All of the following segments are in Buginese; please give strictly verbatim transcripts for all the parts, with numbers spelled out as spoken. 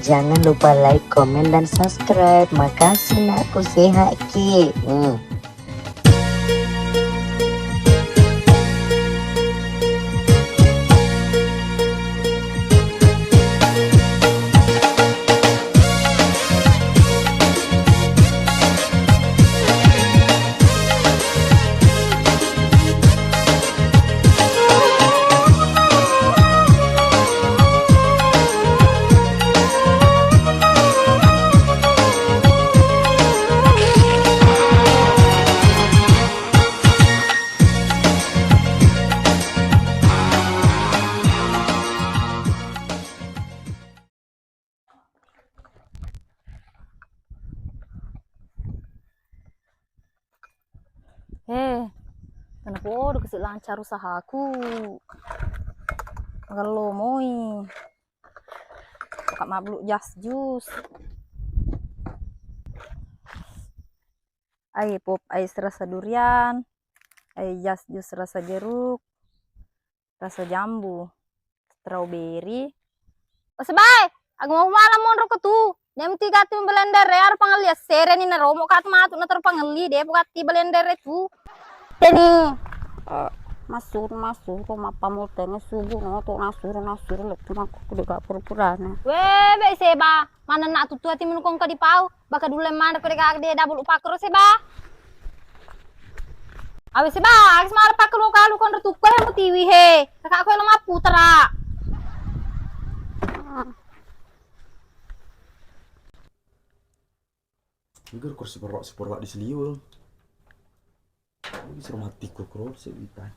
Jangan lupa like, komen, dan subscribe. Makasih, nakku, sehat ki. Hmm. Eh, tena podo kasi lancar usahaku. Magello moi. Maka mablu jas jus. Ai pop ais rasa durian, ai jas jus rasa jeruk, rasa jambu, strawberry. Oh, Sebae, aga mau malam monro ko tu. Dem tiga tu blender ya, aro pangelli assereni na romo ka tu matu na taro pangelli, de buka ti blender tu. Teni. Eh, masuru, masuru, mappa moteng subuh no to nasuru, nasuru lettu mangko ku dega pura-purana. We, be Seba, manenna tu tu ati menukong ka dipau. Baka dulu manre ko dega de dabulu pakro Seba. Awe Seba, aga semara pakro kalu konro tukko he mutiwi he. Kakak ko lo maputra. Igar kursi porwa, si porwa di seliweng. Bisa mati kuro-kuro se wita.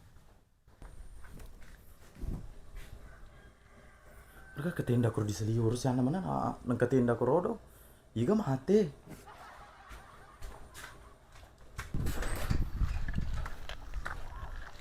Mereka ke tenda kuro di seliweng, si ana mana na, nang ke tenda kuro do. Iga mate.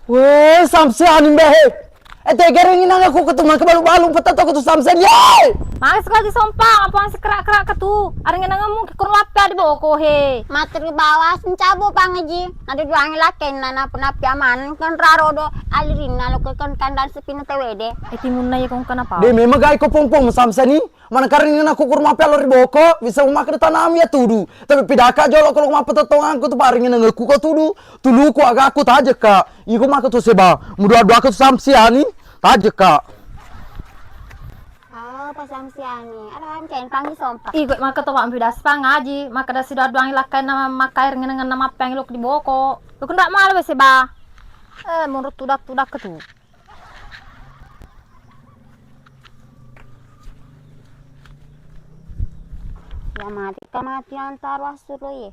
Weh, Samsiani mbehe. Eh, tega ringinang aku ketu mangke balu-balu peta toko tu Samsiani. Ye! Mangke sekali sompang, apa si kerak-kerak ketu. Aringinang mu kikun lape di boko he. Materi bawas ncabo pangeji. Nadu duangi lakenna napu-napi aman kan raro do alirinna lo ke kan kandan sepina tewede. Eh, timunna ye kong kenapa? De memang gai ko pong-pong Samsiani. Manengkarengngi nakukuru mappia lao ri boko, bisa makkeda tanamu iya tudu. Tapi pidaka jolo ko lo mappatettongangku tu paringi nengekku ko tudu. Tuluku agaku tajekka. Iko maka tu Seba. Mudua-duaka tu Samsiani. Tajekka. Oh, pa Samsiani. Ada ancen pangi sompa. Iko maka to pampi dasi pangaji. Maka dasi dua-duangi lakkainna makkair ngenengenna mappeangi lok di boko. Lok ndak malu Seba. Eh, menurut tudak-tudak ke tu. Ya mati ka mati antaro assuro ye.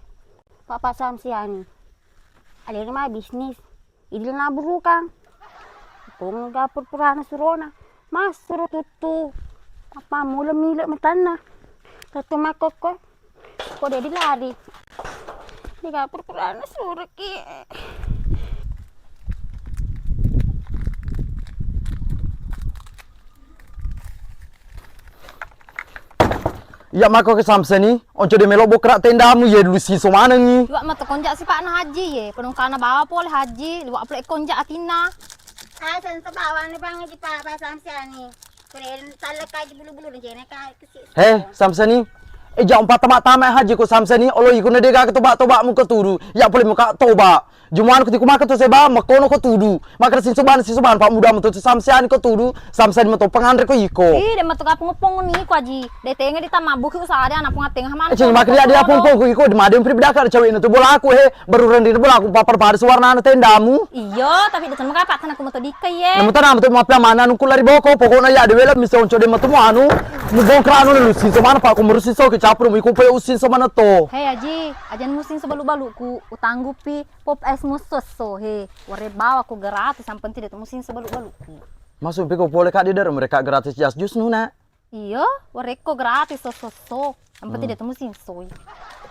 Papa Samsiani. Alena ma bisnis. Idil naburukang. Tong gapur purana surona. Masuro tuttu. Apa mula mile matanna. Tuttu makkokko. Ko de dilari. Dega pura-purana sureki. Iya mako ke Samsiani, onco de melo bokra tendamu ye dulu siso manengi. Liwa mata konjak sipakna Haji ye, penungkana bawa pole Haji, liwa pole konjak atinna. Ah, senso bawa ni bang Haji pa, pa Samsiani. He, Samsiani. Eh, ja umpa tama-tama Haji ko Samsiani, olo iko na dega toba-toba mu ketudu. Ya pole muka toba. Jumuan ko tiku maka to Seba, makono ko tudu. Maka sinsoban, sinsoban, Pak muda mu to Samsiani ko tudu, Samsiani mu to penganre ko iko. Ih, de matu kapung pong ni ko Haji. De tenga di tama buki usaha de anak punga tenga mana. Eh, cuma dia dia pong-pong ko iko, de madem pri bidaka de cewek itu bola aku he, baru rendi bola aku papar pada suwarna anu tendamu. Iyo, tapi de tama kapa tanah ku moto dikka ye. Namu tanah moto mappia mana nungku lari boko, pokokna ya de wela miso onco de matu mu anu, mu bongkra anu lu sinso mana Pak, ku meru sinso ke capur mu iko pe usinso mana to. Hei Haji, ajan musim sebalu-baluku, utanggupi pop es musosso he, ware bawa ku gratis, yang penting de musim sebalu-baluku. Masuk piko pole kak di dalam mereka gratis jas jus nuna. Iyo, warekko gratis sosso-so. Yang penting de temu sinsoi.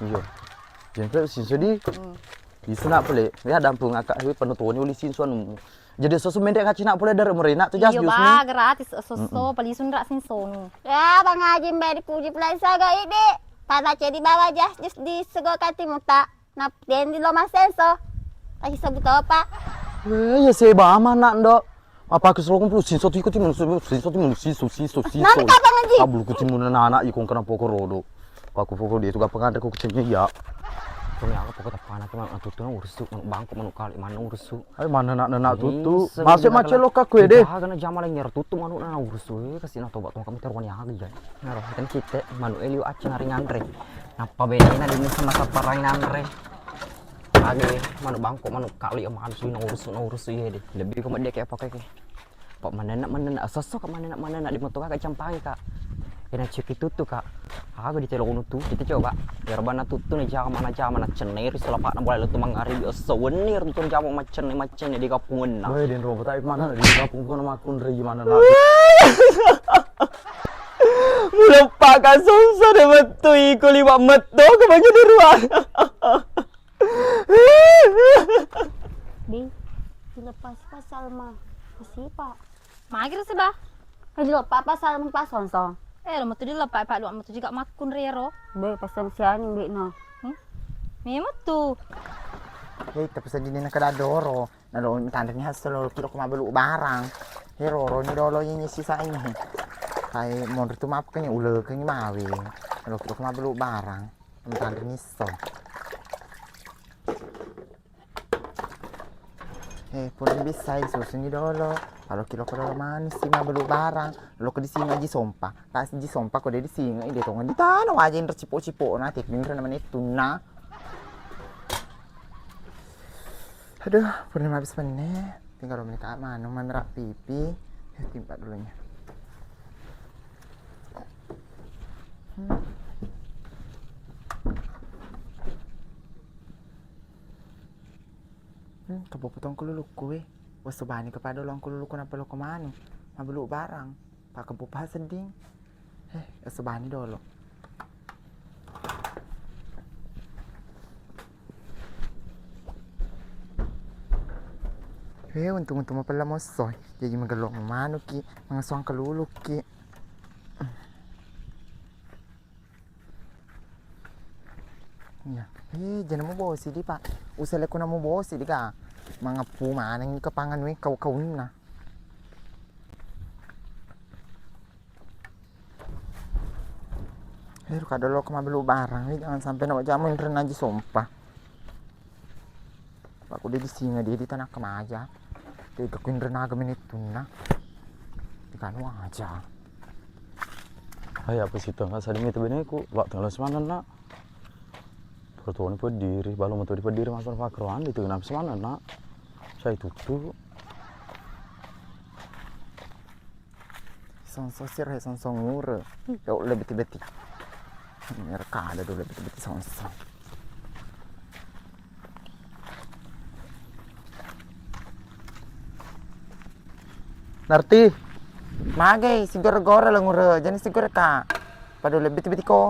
Iyo. Jempe sinso di. Hmm. Isu nak pole. Ya dampung akak hui penutoni uli sinso anu. Jadi sosu mendek kaci nak pole dari merina tu jas jus. Iyo ba, gratis sosso, palisun rak sinsonu. Ya, Bang Haji mbe dipuji pulai saga idi. Pada cedi bawa jas jus di sego kati muta. Nap dendi lo masenso. Tasi sebut apa? Eh, ya seba aman nak ndok. Apa ke solo kumpul siso tiko timun, siso timun, siso, siso, siso. Nanti kapan ngaji? Ablu ku timun anak-anak iko kena poko rodo. Paku poko dia tu kapan ada ku kecilnya ya. Kami apa poko tepana ke manu tutu na ursu, manu bangko, manu kali, manu ursu. Ayo mana nak nak tutu. Masuk macet lo kaku ya deh. Jaga na jama lagi nyar tutu manu na ursu. Eh, kasih na tobat tuh kami taruhan yang lagi ya. Naro kan cite manu eliu aceng hari nganre. Napa bedanya di musim masa perang nganre? Age, manu bangko, manu kali, manu sui na ursu, na ursu iya deh. Lebih ke medde kayak apa kayak. Pak manenna manenna, asosso ka manenna manenna di moto ka campangi ka. Ina ciki tutu ka. Aga di telonu tu, kita coba. Biar bana tutu na jama na jama na cenne ri selapa na boleh tu mangari biasa wenni ri tu jama macenne macenne di kapungenna. Weh, den roba tapi mana di kapung kono makun ri mana na. Muleppa ka sonso de mettu iko liwa metto ke banyak di ruang. Di, dilepas pa Salma. Masipa. Magi rasa ba? Eh, dilepas pa Salma pa sonso. Eh, lo metu dilepas pa dua metu juga makun rero. Be, pas siani mbek no. Hmm? Memang tu. Hei, tapi sedih ni kada doro. Nalo tanreni hasso lo kiro ko mabbelu barang. Hero roni dolo ini sisa ini. Hai monri tu maaf kenyi ule kenyi mawi. Nalo kiro ko mabbelu barang. Tanreni so. Eh, pun bisa susuni dolo. Kalau kiro ko dolo manis sih mabbelu barang. Lo ko di sini aja sompa. Tas ji sompa ko di sini ide tongan di tanah waja indra cipo-cipo na tek indra namanya tunna. Aduh, purnima habis penne. Tinggal dua menit manu, mami rapi pipi. Ya, timpa dulunya. Hmm. Hmm, kepopotong kululukku, weh. Wasobani kepada ulangku luluku napa loko manu. Mabelu barang. Pakkepupa sedding. Eh, asobani dolo. Eh, untung-untung mapella mosso. Jaji magello manuki, mangasuang keluluki. Iya. Eh, jana mubosi di, Pak. Usale kuna mubosi di ka. Mangeppu maneng ke panganui kau-kaunna. Eh, kadolo ko mabbelu barang ni, jangan sampai no jamu inren aja sompa. Pak kude di singa dia di tanah kemaja. Tega ku inren aga menittunna. Di kanu aja. Hai apa sih tengah sadi mita beneku, Pak tengah semaneng nak. Pertoni pediri, balu metu di pediri makan pakroan di tengah semaneng nak. Saya tutu. Songso sir he songso ngure. Yo lebih tiba-tiba. Ngerekada dulu lebih tiba-tiba songso. Narti. Magai sigora-gora la ngure, jani sigora ka. Pada lebih tiba-tiba ko.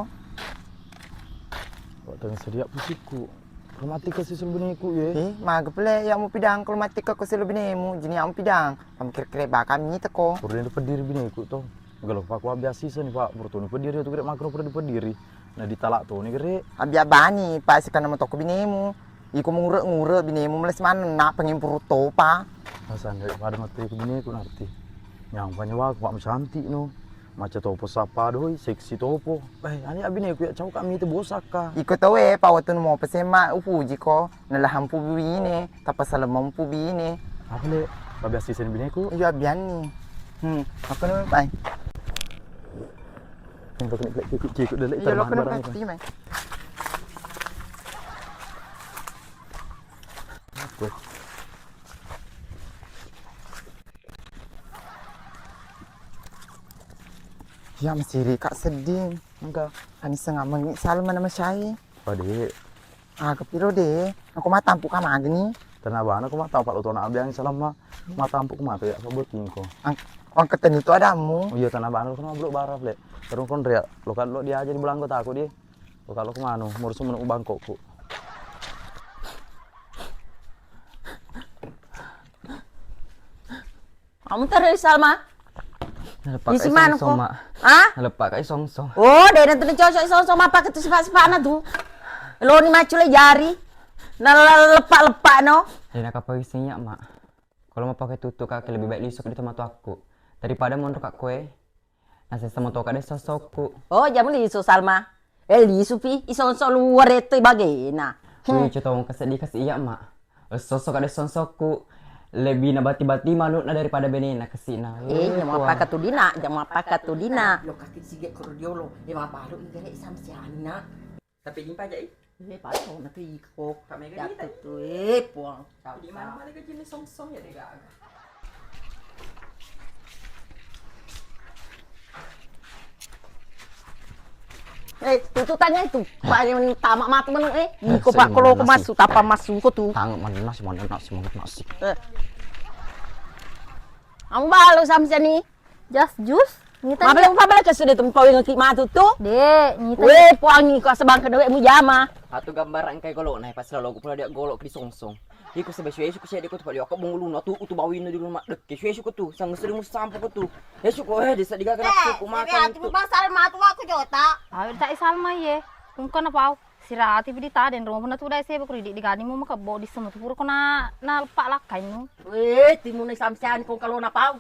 Kok tengah sedia pusikku. Romantika sisel beneku ye. Eh, maga pale ya mu pidang kalau mati ko selo benemu, jini ya mu pidang. Kamu kira-kira bakal mita ko. Pura di pediri beneku to. Galo pak wa biasa sisa ni pak, pura toni pediri tu kira makro pura di pediri. Nah ditalak toni kira. Abi abani, pak sikana motoko benemu. Iko mengure-ngure benemu meles mana nak pengen puru topa. Masa nggak pada mati ke beneku nanti. Yang banyak waktu pak cantik no. Maca topo sapa doi, seksi topo. Eh, ani abineku ya cau kami itu bosakka. Iko tau e, pawatun mo pesen ma upuji ko, nalahampu bine, tappa salemampu bine. Apa le, babi asisten bineku? Iya, bianni. Hmm, apa namanya, Pai? Yang kau kena klik klik klik dulu, iya, lo kena barang pasti, Mai. Oke. Ya masiri kak sedding. Engka. Ani senga mengi Salma nama syai. Pade. Ah kepiro de. Aku matampu ka magni. Tena bana aku matampu lo tona abiang Salma. Matampu ku mata ya apa botingko. Ang keteni tu adamu. Oh iya tena bana lo kena belok baraf le. Terus kon ria lo kan lo dia aja di belangko tako dia. Lo kalau ku manu mursu menu bangkokku. Kamu terus Salma? Naleppaka isi manukku. Songsong, Mak. Hah? Naleppaka isongsong. Oh, de' na tu cocok isongsong, mapake tu sipa'-sipa'na tu. Loni macule jari. Naleppaq-leppaq no. De' na kapang isinya, Mak. Kalau mau pakai tutu kak, lebih baik lisu di tempat aku. Daripada mondok kak kue, nasesa motoka dé sossokku. Oh, jamu lisu Salma. Eh, lisu pi, isongso luar itu bagena. Wih, cetong kesedih kasih iya mak. Sossok ada songsokku. Lebih na bati-bati manukna daripada benena kesina. Eh, jamu apa katu dina, jamu apa katu dina. Lo kaki sige koro diolo, dia mabalu igere samsianna. Tapi limpa aja ih. Eh, pato na tu iko. Kami gede. Jatuh tu, eh, puang. Di mana-mana ke jenis songsong ya dega. Eh, tututannya itu. Banyak tamak mati mana eh. Iko pak kalau aku masuk, tapa masuk kok tuh. Tanggung mana nasi, mana nasi, mana nasi. Eh. Ambalu samsiani. Jas jus? Nita. Mabela mabela ke sudah tempat yang ki matu tu. Dek, nita. Weh, puangi kau sebangka dewek mu jama. Atu gambar angkai golok nah pas lalu aku pula dia golok di songsong. Iko sebesue isu kusia deko tu pali aku bungulu no tu utu bawino di rumah dek. Suesu ko tu sang sering musampo ko tu. Yesu ko eh desa digaga nafsu ko makan tu. Atu pasal matu aku jota. Awe tak isal mai ye. Kungkana pau. Sirati bidi taden romo na tu dai sebe ko ridi digani mo makebbo di semu tu pura ko na na lepak lakkai nu. Weh, timu na samsian ko kalau na pau.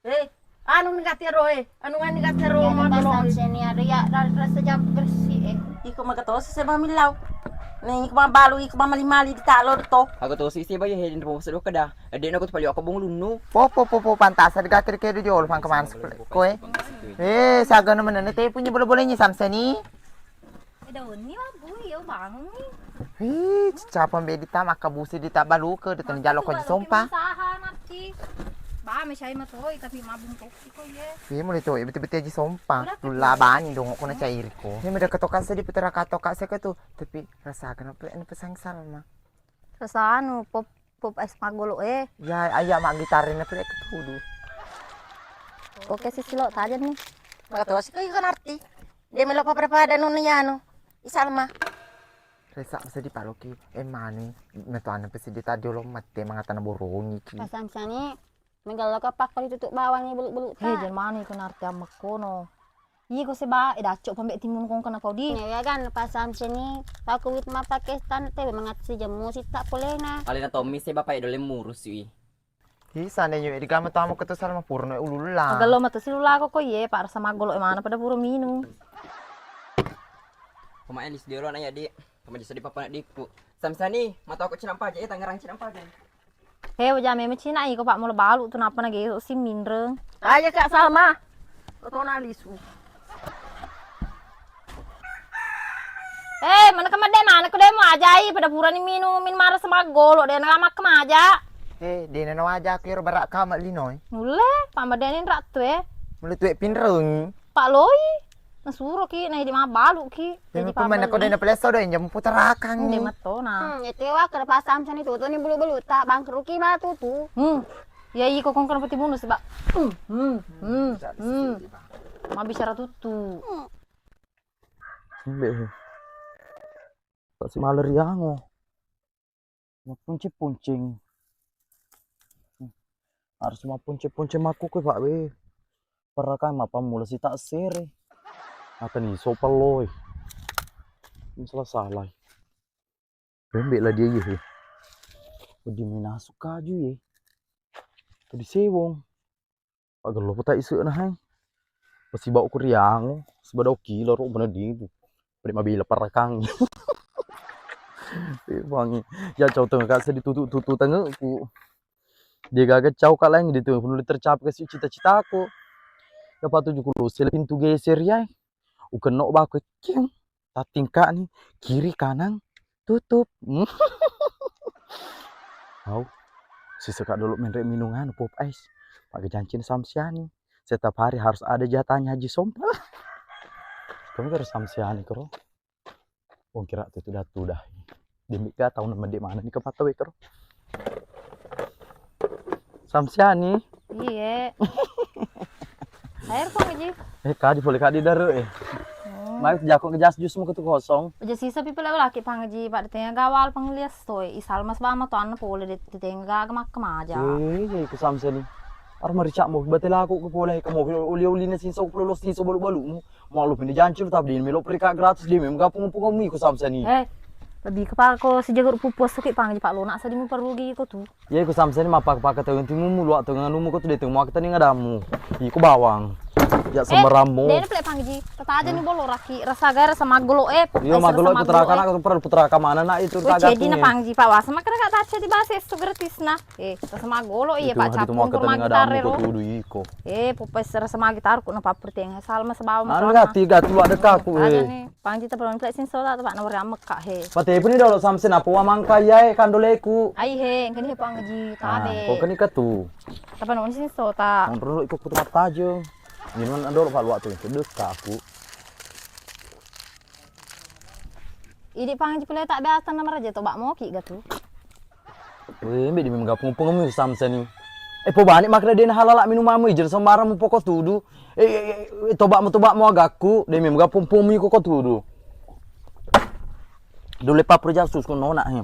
Eh, anu ni katero eh, anu ngani katero. Iya, mangkelo. Seni ada ya ra-, rasa jam bersih eh. Iko maka tosi seba millau. Nih, iko mabalu, iko mamali-mali di talo to. Aku tosi seba ya hedin po sedo keda. Ede nako tu pali aku bung lunu. Po po po po pantasa de gakir kedo jolo pang keman koe. Eh, saga no menene te punya bola-bolanya samsiani. Eh, daun ni mabbu, iya bangun ni. Ih, cicapa mbe dita makkabusi dita baluke de toni jalo ko sompa. Masaha nanti. Ba me sai matoi tapi mabung toki ko ye. Iya mulai to, betul-betul aja sompa. Lula bani dong ko na cair ko. Ini meda katoka sedih putra katoka seke tu, tapi rasa kenapa ini pesan Salma. Rasa anu pop pop es magolo eh. Ya, aya maggitarina tu dek tudu. Oke sisilo tadi nih. Maka tu sih kan arti. Dia melo pada-pada nunu yano. Isalma. Resa mesti dipaloki. Eh mani, metuana pasti di tadi lo mate mangatana borongi ki. Pasangsani. Megalo ka pakko ditutup bawang ni bulu-bulu ta. Hei, jangan mani kena arti amek kono. Iko seba, eh dacok pembe timun kong kena pau di. Ya kan, pasam seni, paku wit mapake stan te mangatsi jemu sita polena. Alena tommi seba pae dole murus wi. Hi sane nyu di gama tamu ketu Salma purno ulula. Agalo mata silula ko ko ye, pak rasa magolo e mana pada puro minum. Pemain di studio lo nanya di, pemain di studio papa nak diku. Samsani, mata aku cinampa aja, eh Tangerang cinampa aja. He, wajah meme cina iko pak mula balu tu napa na geso si minreng. Aja kak Salma. Tona lisu. Eh, mana kemade mana kedemu ajai pada purani minum min mara semagolo de na makke maja. Eh, dena na waja aku iro barak kama linoi. Mulle, pamadeni rak tu eh. Mulle tu eh pinreng. Pak loi. Nasuro ki, na idi mabalu ki. Jadi pemana ko dena peleso do jam putarakang. Ende matona. Hmm, itu wa kena pasam seni tutu ni bulu-bulu tak bangkruki matu tu. Hmm. Ya iko kong kena peti bonus ba. Hmm. Hmm. Hmm. Hmm. Ma bicara tutu. Embe. Tak si maler yango. Mapuncing-puncing. Harus mapuncing-puncing makku ke pak we. Perakang mapa mula si tak sere. Atani sopaloi. Salah-salah. Pembe lah dia ye. Wedi minasu kaju ye. Tadi sewong. Agello peta isu na hai. Pasti bau kuriango. Sebadau kilo ro bener di itu. Pede mabila parakang. Wangi. Ya cau tengah kasa ditutu-tutu tengah ku. Dia gaga cau kak lain di tu. Penuh tercapai ke cita-citaku. Dapat tujuh puluh sel pintu geser ya. Ukenno bako ceng. Tatingka ni kiri kanan tutup. Au, siseka dulu menre minum anu pop ice. Pakai janci samsiani. Setiap hari harus ada jatahnya Haji Sompa. Kamu harus samsiani kero. Wong kira tu tudah-tudah. Demi gak tahu nama di mana ni kepala wek kero. Samsiani. Iye. Air kok ngaji. Eh kadi boleh kadi daru eh. Mai jako ngejas jus mau ketu kosong. Aja sisa pi pala laki pangaji pak de tenga gawal panglias toy isal mas bama to anna pole de tenga gaga makke maja. Eh, jadi ku samsiani. Ar marica mo batela aku ke pole ke mo uli-uli na sinso puluh sinso balu-balu. Mau lu pindah jancur tapi di melo perika gratis di mem gapung-pung mi ku samsiani. Eh. Lebih ke pako sijagur pupus ki Pangji, Pak, lo nak sadi muparugi ko tu. Iya, iko Samsen mappaka-paka tengeng timumu, luak tengeng anumu ko tu, de tengeng muak tani ngadamu. Iko bawang. Ya sembarammu. De pale Pangji. Tataja ni bolo raki, rasa gaya rasa magolo e. Iya, magolo putra kana, putra kamana nak itu. Cedi na Pangji, Pak, wasa makana ka taca di bahasa esso gratis na. Eh, rasa magolo iya, Pak, capung kurma gitar ro. Tudu iko. Eh, popes rasa magitar ku na papur tengeng. Salma sebawa. Anu gati gati lu ada kaku. Aja ni. Pangji, tapanon plek sinso ta, Pak, nawari ammekka he. Patepuni dolo Samsen, apa wa mangka iyae kandoleku. Ai he, engkani he Pangji, tabe. Ko kani katu. Tapanon sinso ta. Nonton dulu iko kutu mattajeng. Ini mana dolo Pak luak tu, itu deka aku. Idi Pangji pule tak biasa nama raja toba moki gatu. Weh, mbe di mega pung-pung mi Samsen ni. Eh, po bani makna dena halala minumamu, ijer sembarang mu poko tudu. Eh, eh, eh, toba mu, toba mu agakku, de mega pung-pung mi koko tudu. Dole papur jasus ku nona he.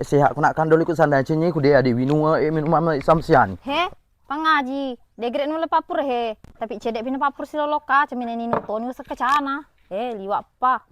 Eh, sehat ku nak kandoli ku sandang cenye ku de ade winu, eh, minumamu Samsiani. He, Pangaji, degre nulle papur he. Tapi cedek pina papur siloloka, cemina ninu toni usekecana. Eh, liwak pa.